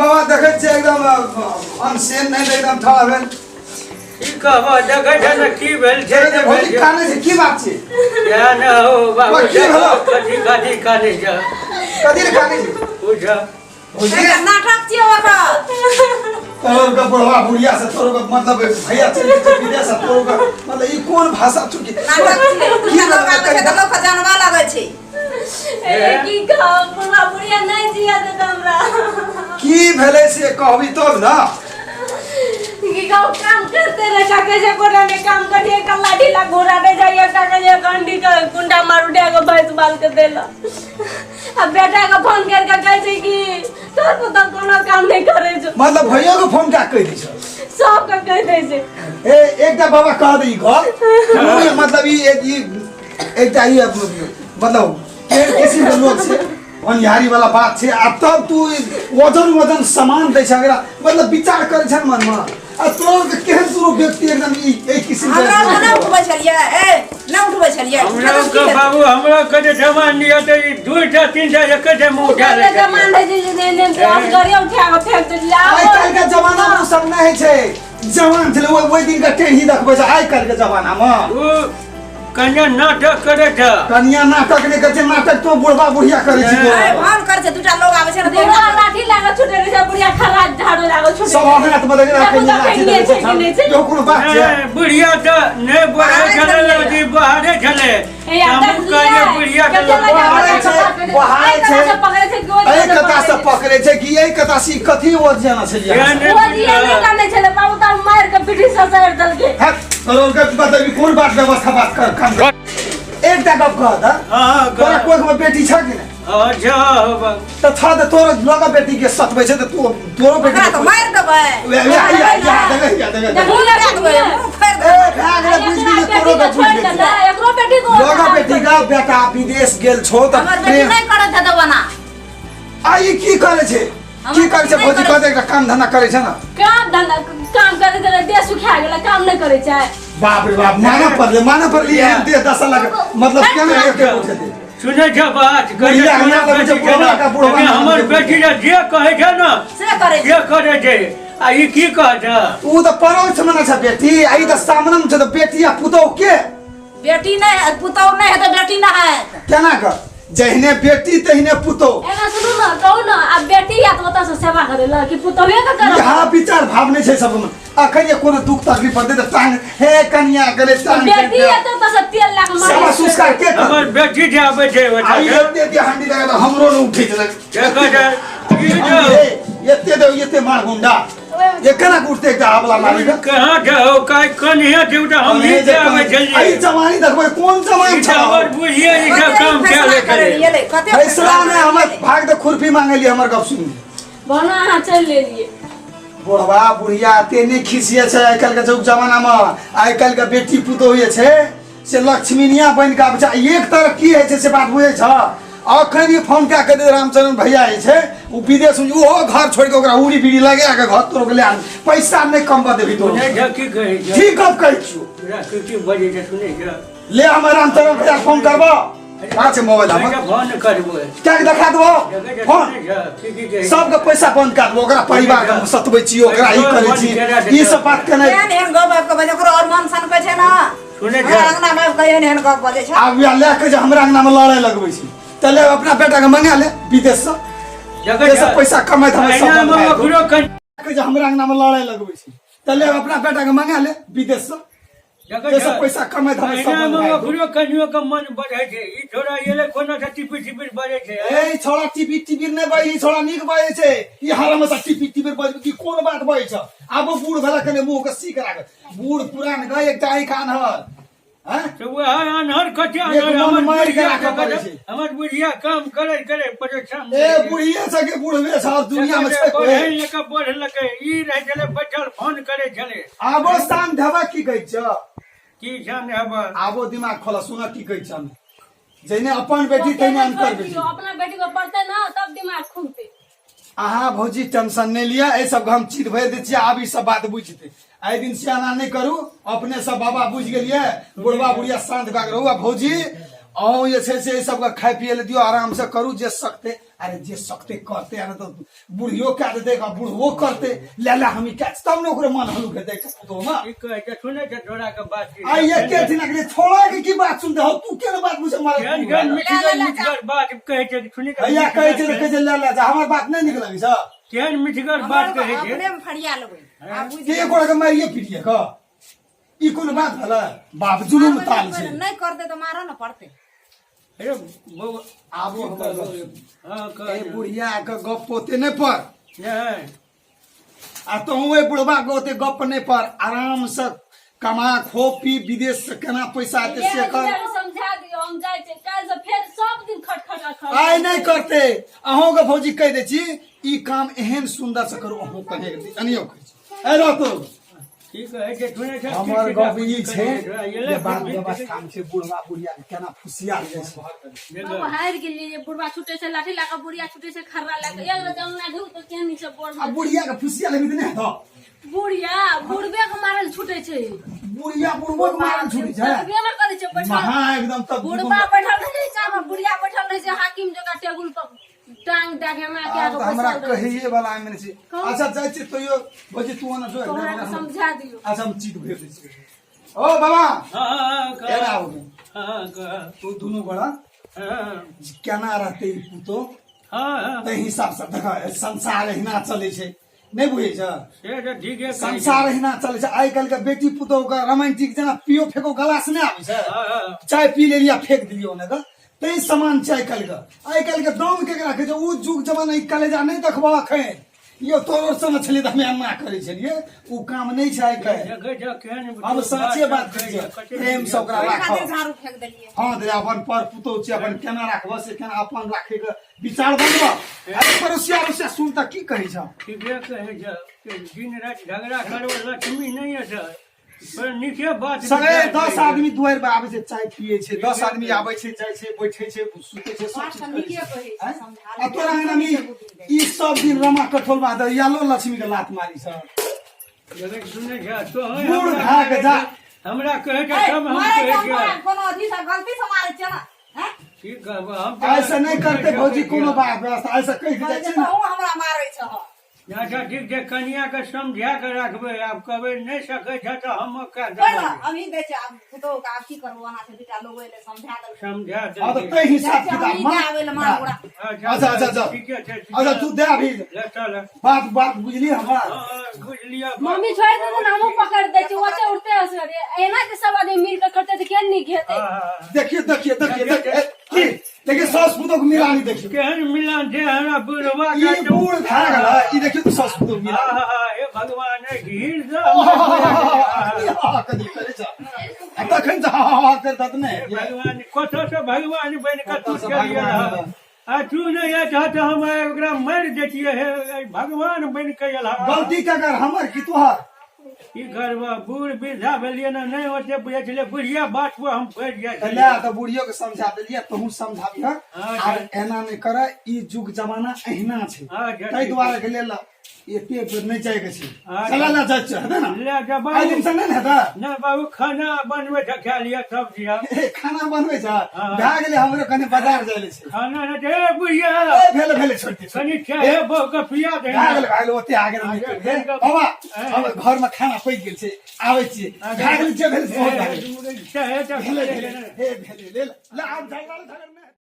बाबा देखै छियै एकदम अनसेन नहि एकदम ठाढ़ भेल। की कहबह, देखै छै ने की भेल छै। देखै छियै भौजी कानै छै, की बात छै? किया ने हो बाबू। की भेलौ? कथी कथी कानै छै? कथी ले कानै छै? पूछ। भौजी नाटक छियै ओकर। तोरो के बुढ़वा बुढ़िया से तोरो के मतलब भैया चलि गेल छै विदेश से, तोरो के मतलब ई कोन भाषा छौ कि नाटक छियै। की दूटा लोक आबै छै तऽ लोक जानबा लगै छै। ए, की कहब, बुढ़वा बुढ़िया नहीं जिया देत हमरा। की भेलै से कहबी तब ना। की कहू, काम करते रहे काके जे गोरा में काम करिए, कल्ला ढीला घोड़ा दे जाइए काके जे गंडी के कुंडा मारू दे के भैंस बाल के देला। अब बेटा के फोन करके कहै छै कि तोर पुतहु कोनो काम नहीं करे छौ। मतलब भैया के फोन का कहि दै छै? सब के कहि दै छै। ए एकटा बाबा कह दे ई घर मतलब ई ई एकटा ई मतलब केहन किसिम के लोग छै, होनिहारी वाला बात छै। आ तब तू वजन वजन सामान दै छै अगरा, मतलब विचार करै छै मन में, आ तोर के केहन तू व्यक्ति एकदम ई एहि किसिम के। हमरा के नहि उठबै छलियै, ए नहि उठबै छलियै। हमरा के बाबू, हमरा के जे जमान लिअ तऽ ई दूटा तीनटा एके टाइम उठा लै कते जमान रहै छै जे नहि नहि असगरे उठा कऽ फेंक दै छलै। आइ काल्हि के जमाना में ओ सब नहि होइ छै। जवान छलै ओहि दिन के टेढ़ी देखबै छै आइ काल्हि के जमाना में। ओ कन्या नाटक करै छै। कनिया नाटक नहि करै छै, नाटक तो बुढ़वा बुढ़िया करै छै। ए भान करै छै, दूटा लोग आबै छै ने। बुढ़वा लाठी लागल छुटे रहै छै, बुढ़िया खड़ा झाड़ू लागल छुटे। सब हाथ में लगे देखू तऽ फेंकने छै कि नहि छै। यो कोनो बात छै? नहि, बुढ़िया तऽ नहि बाहरे छलै, लौटी बाहरे छलै। ए, यार, हमहूँ कहलियै बुढ़िया के कते लोक बहारे छै, बहारे छै। पकड़ै छै, गोल एहि कथा से पकड़ै छै कि एहि कथा से कथी ओ जाना छै? केहन ओ दिया नहि जानै छलै बाबू, तऽ मारि कऽ पीठी ससारि देलकै। तोरो के मतलब कोन बात व्यवस्था बात कर काम कर। एकटा गप कह द। हाँ, तोरा कोई में बेटी छ कि नहि? अच्छा हो बाबू। तऽ छ तऽ तोरो लग बेटी के सतबै छै तऽ तू तोरो बेटी ओकरा तऽ मारि देबै। वे- वे- या- या- देखे, या- देखे, देखे। मुँह लगा देबै, मुँह फाड़ि ए, देबै। भए गेलै, बुझि गेलियै, तोरो के बुझि गेलियै। एकरो बेटी को लग बेटी का बेटा विदेश गेल छौ तऽ हमर बेटी प्रेम नहि करत हेतै ओना। आ ई की करै छै? हमर की करै छै बेटी भौजी? नहि कह दे, एकटा काम धंधा करै छै ने? काम धंधा काम करे करे देह सुखा गेलै, काम नहि करै छै। बाप रे बाप, मानऽ पड़लै, मानऽ पड़लै, एहन देह दशा लग मतलब केना एते उठेतै? सुनै छ बात? बुढ़िया हमरा लगै छै बुढ़वा का बुढ़वा। हमर बेटी जे जे कहै छै ने से करै छै। से करै छै, आ ई की कहै छै? ऊ तऽ पड़ोस मे ने छै बेटी, आ ई तऽ सामने मे छै, तऽ बेटी आ पुतोह के बेटी नहि हैत, पुतहु नहि हेतै, बेटी नहि हैत। केना कर, जहिने बेटी तहिने पुतोह। एना सुनू ने, कहू ने, आब बेटी आयत ओतऽ से सेवा करै लए कि पुतोहे के करब? यहाँ विचार भाव नहि छै सबमे। अखन जे कोनो दुख तकलीफ पड़तै तऽ टांग हे कनिया गेलै टांग बेटी आयत ओतऽ से तेल लए कऽ सेवा मालिश संस्कार के करतै? हमर बेटी जे आबै छै आ ओतऽ ई एते एते हांडी लगा तऽ हमरो ने उठै छै। से कहै छै ई जे हे, एते दे एते मार गुंडा ये केना के उठतै एकटा आबला मारी के? कहाँ छै हौ, काहे कन्हे छै ओ तऽ हमही जे आबै एहि छलियै। जमानी देखबै कोन जमान ई छै। हमर बुढ़िए ई सब कते काम फैसला कए लै करै छलै। एलै, कते फैसला नहि, हमर भाग दे खुरपी मांगलियै, हमर गप सुनि। बना अहाँ चलि लेलियै। बुढ़वा बुढ़िया एते नहि खिसिए छै आइ काल्हिके जुग जमानामे। आइ काल्हिके बेटी पुतोह जे छै से लक्ष्मीनिया बनि कऽ आबै छै। आ एक तरफ की होइ छै से बात बुझै छ? अखन ई फोन कए कऽ रामचरण भैया जे छै ओ विदेश में, ओहो घर छोड़ि कऽ ओकरा उड़ी बीड़ी लगा कऽ घर तोड़ कऽ लए आन, पैसा नहि कमबऽ देबही तोरो। सुनै छ की कहै छ? ठीक गप कहै छियौ। तोरा की की बजै छै सुनै छ? ले हमर रामचरण भैया फोन करबो, कहाँ छै मोबाइल हमर? फोन करबो। क्या के देखा देबो देखै छ, फोन? सुनै छ की की कहै छै? सबके पैसा बंद कर देबो, ओकरा परिवार के हम सतबै छी, ओकरा ई करै छी, ई सब बात केनाइ। एहन एहन गप आबि कऽ बजै, ओकरो आओर मन सनकै छै ने। सुनै छ? हमरा अंगना मे आबि कऽ एहन एहन गप बजै छै। आब वएह लए के जे हमरा अंगना मे लड़ाइ लगबै छै तऽ ले अपना बेटा के मंगा ले विदेश से, देखै जे छ? सब पैसा कमाइत हमर सब अहिना बंद भए गेल। ओकरो कन के जे हमरा अंगना मे लड़ाइ लगबै छै तऽ ले अपना बेटा के मंगा ले विदेश से, देखै जे छ? सब पैसा कमाइत हमर सब अहिना बंद भए गेल। ओकरो कनियो के मन बढ़ै छै। ई छोड़ा एलै कोना से टिपिर टिपिर बजै छै। ए छोड़ा टिपिर टिपिर नहि बजै, ई छोड़ा नीक बजै छै। ई हराम से टिपिर टिपिर बजबै की कोन बात बजै छ? आबो बूढ़ भेला कने मुंह के सीख राख, बूढ़ पुरान गए एकटा आँखि आन्हर हैं? तऽ वएह आन्हर कते एक आन्हर मन हमर मारि के बुढ़िया राखऽ पड़ै छै। हमर बुढ़िया काम करे करे परेशान। ए बुढ़िए छै कि बुढ़बे छै और दुनिया में छै कोई? बढ़े लके बढ़ लके ई रहै छलै बैठल फोन करे छलै। आबो शान धबा की कहै छ? की जान हेबा? आबो दिमाग खोला, सुन की कहै छ। जहिने अपन बेटी तहिने अनकर बेटी। अपना बेटी को पढ़ते ना तब दिमाग खुलते। अहाँ भौजी टेंशन नहि लिअ, एहि सबके हम चीर भरि दै छियै। आब ई सब बात बुझतै, एहि दिन सियाना नहि करू अपने सब। बाबा बुझि गेलियै, बुढ़वा बुढ़िया शान्त भए कऽ रहू। आ भौजी अहूँ जे छै से एहि सबके खाय पियै लए दियौ, आरामसँ करू जे सकते। अरे जे सकते करते, आ नहि तऽ बुढ़ियो कए देतै आ बुढ़बो करते, ले ले हम ई कए, तब ने ओकरो मन हल्लुक हेतै एकटा पुतोह मे। की कहै छै, सुनै छै तोरा के बात की? आ एके दिना के छोड़ा के की बात सुनते हो तू, केना बात बुझे मारे? केहन केहन मिठगर मिठगर बात कहै छै, सुनि के भैया कहै छै तऽ कहै छै ले ले जा, हमर बात नहि नीक लगै छै? केहन मिठगर बात कहै छै। अपने में फरिया लेबै आ बुझि के एक के मारिए पीटिए के ई कोन बात भेलै? बाप जुलुम ताल छै। नहि करतै तऽ मारऽ ने पड़तै। अरे बौआ, आबो हमर गप सुन। हँ, कह। ए बुढ़िया के गप पोते नहि पर। नहि। आ तोहूँ ओहि बुढ़बा के ओते गप नहि पर, आराम से कमा खो पी, विदेश से केना पैसा एतै से कर। समझा दियौ, हम जाइ छियै काल्हि से फेर सब दिन खटखट खट। आइ नहि करते। अहूँ के भौजी कहि दै छी, ई काम एहन सुन्दर से करू। अहूँ कने अनियो कहै छी, ए रह तो। की कहै छै, सुनै छै? हमर गप ई छै जे बात व्यवस्था मे छै, बुढ़वा बुढ़िया के केना फुसियाल जाइ छै। बाबू, हारि गेलियै जे बुढ़वा छुटै छै लाठी लए कऽ, बुढ़िया छुटै छै खर्रा लए कऽ। एक जंगला ढू तऽ केहन नीक से बोर। आ बुढ़िया के फुसिया लेबी तऽ नहि हेतौ? बुढ़िया बुढ़बे के मारल छुटै छै। बुढ़िया बुढ़बो के मारल छुटै छै? तकबे ने करै छै बैठल। महा एकदम तब। बुढ़बा बैठल रहै छै, बुढ़िया बैठल रहै छै हाकिम जकाँ टेबुल पर टांग दए के एना कए आब कऽ तऽ हमरा बैसल रहै छै। कहिए वाला मे नहि छै। अच्छा, जाइ छी तैयो भौजी, तू ओना जो। तोहरा के समझा दियौ। अच्छा, हम चीट भेज दै छी। ओ बाबा। हँ हँ, कह। केना आबू? हँ, कह। तू दुनू गोड़ा केना रहतै ई पुतो हँ हँ ताहि हिसाबसँ देख, संसार एहिना चलै छै, नहि बुझै छ? से तऽ ठीके कहै छै। संसार एहिना चलै छै। आइ काल्हि के बेटी पुतोह के रोमांटिक जेना पियो फेको गला से नहि आबै छै? हँ, हँ। चाय पी लेलियै आ फेक देलियै ओने के, ताहि समान छै आइ काल्हि के। आइ काल्हि के दाम केकरा कहै छै? ओ जुग जमाना ई कलेजा नहि देखबह एखन। यौ, तोरो समय छलियै तऽ हमे एना करै छलियै, ओ काम नहि छै आइ काल्हि। देखै छ केहन हम साँचे बात कहै छियै, प्रेम से ओकरा ओहि राखब। खातिर झाड़ू फेंक देलियै। हँ तऽ अपन पर पुतोह छै, अपन केना राखबह से केना अपन राखैके विचार बनबह। अरे पड़ोसिया अड़ोसिया सुन तऽ की कहै छ? ठीके कहै छ कि दिन राति झगड़ा करो लक्ष्मी नहि छै, पर नीके बात सगरे विचार 10 कहै छै। आदमी दुआरि पर आबै छै, चाय पियै छै, 10 आदमी आबै छै, जाइ छै, बैठे छै, सुतै छै, सब बात चीज तऽ करै नीके छै। कहै छै, आँय? समझा आ तोरा अंगना मे ई सब दिन रमा कठोलबा दे यालो लक्ष्मी के लात मारी सब। देखै सुनै छ तो बूढ़ भए के जा। हमरा कहै छै ए, तब हम मारै कहै छै छियै। हमरा कोनो अथी से गलती से मारै छै ना, हैं? की कहब हम तऽ- ऐसे नहि करते भौजी कोनो बात व्यवस्था, ऐसे कहि के कहै जाइ छै छै ने। तहूँ हमरा मारै छह। अच्छा ठीक छै, कनिया के समझा के राखबै। आब कहबै नहि सकै छै तऽ हम कए कोइ देबै। ना, अभी दै छै आब पुतोहु के, आब की करबो? ओना छै दूटा लोग एलै, समझा देलकै। समझा हँ तऽ देबै। ताहि हिसाब जाइ छै किताब हमही मे दए आबै लए मार ओकरा। अच्छा अच्छा अच्छा। ठीके छै। अच्छा, तू दे अभी। ले चल। बात बात बुझली हमरा? हँ, बुझलियै। मम्मी छोड़ि देतै ने, हमहूँ पकड़ि दै छी, ओते उठते असगरे। एना के सब आदमी मिल के करतै तऽ केहन नीक हेतै। हँ, देखिए देखिए देखिए देखिए, की देखिए, सास पुतोह के मिलानी देखिए। केहन मिलन छै हमरा बुढ़वा ई बूढ़ भए गेल है, ई देखिए तो सास पुतोह के मिलानी। हे भगवान, घीर से कथी करै छ? आ तखन से हा हा करता तऽ नहि। भगवान कतऽ से भगवान बनि कऽ तू कतऽ से चलि गेल भगवान हँ। आ तू नहि आयल तऽ हम ओकरा मारि दैतियै। हे भगवान बनि कऽ आयल हँ। गलती ककर, हमर की तोहर? की करबह, बूढ़ वृद्धा भेलियै ने, नहि ओते बुझै छलियै। बुढ़िया बात पर हम पड़ि जाइ तऽ छलियै। ले तऽ बुढ़ियो के समझा देलियै, तोहूँ समझाबिह। अच्छा। आर एना नहि कर, ई जुग जमाना एहिना छै। अच्छा, ताहि ठीक। दुआरे के लेल एते बेर नहि जायके छै। अच्छा। चला ले, जाइ छियै, हेतै ने? ले जा बाबू। आइ दिन से नहि ने हेतै? नहि बाबू, खाना बनबै छै, खा लिअ सब्जी आब। ए, खाना बनबै छ? हँ। भए गेलै, हमरो कनि बाजार जाइ ले छै। खाना नहि छै, ए बुढ़िया। ए, भेलै भेलै, छोड़ि दे, छोड़ि कनि चाहे बहु के पिया दे। भए गेलै भए गेलै, ओते आगे नहि अच्छा, करिहे। बाबा, हमर घर मे खाना पकि गेल छै, आबै छियै। भए गेलै, जे भेल से बहुत भए गेलै। चाहे तऽ भेलै भेलै, हे भेलै, ले ले, आब झगड़ा झगड़ नहि।